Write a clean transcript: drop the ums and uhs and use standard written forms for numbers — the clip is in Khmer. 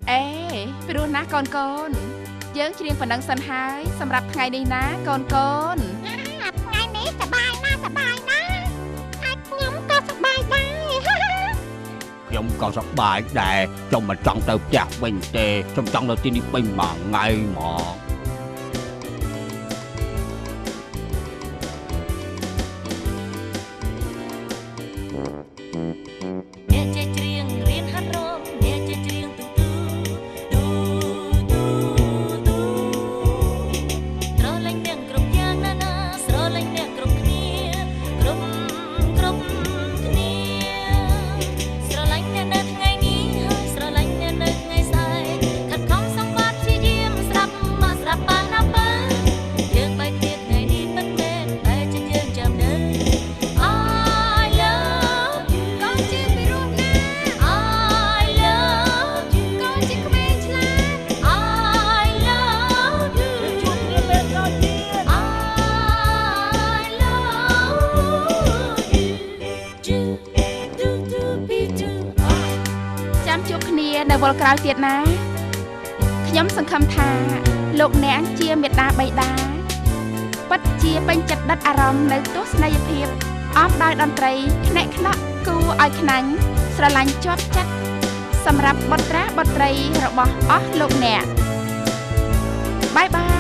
អេព្រោះណាស់កូនកូនយើងច្រៀងប៉ុណ្ណឹងសិនហើយសម្រាប់ថ្ងៃនេះណាកូនកូន ថ្ងៃនេះសប្បាយណាស់សប្បាយណាស់ហើយខ្ញុំក៏សប្បាយដែរ ខ្ញុំក៏សប្បាយដែរខ្ញុំមិនចង់ទៅផ្ទះវិញទេខ្ញុំចង់នៅទីនេះពេញមួយថ្ងៃហ្មង អ្នកចេះច្រៀងរៀនហាត់រាំអ្នកចេះច្រៀងទូទូទូទូទូស្រឡាញ់អ្នកគ្រប់យ៉ាងណាណាស្រឡាញ់អ្នកគ្រប់គ្នាគ្រប់គ្រប់គ្នាស្រឡាញ់អ្នកនៅថ្ងៃនេះហើយស្រឡាញ់អ្នកនៅថ្ងៃស្អែកខិតខំសម្បត្តិព្យាយាមស្រាប់មកស្រាប់បានណាបើយើងបែកគ្នាថ្ងៃនេះពិតមែនតែចិត្តយើងចាំនៅ I love you កូនជាពីរោះណាស់ I love you កូនជាក្មេងឆ្លាត I love you ជួបគ្នាពេលក្រោយទៀត I love you do do do be do I ចាំជួបគ្នានៅវល់ក្រោយទៀតណាខ្ញុំសង្ឃឹមថាលោកអ្នកជាមេត្តាបិតាពិតជាពេញចិត្តដិតអារម្មណ៍នៅទស្សនីយភាពអមដោយតន្ត្រីខ្នាក់ខ្នក់គួរឲ្យខ្នាញ់ស្រឡាញ់ជាប់ចិត្តសម្រាប់បុត្រាបុត្រីរបស់អស់លោកអ្នកបាយបាយ។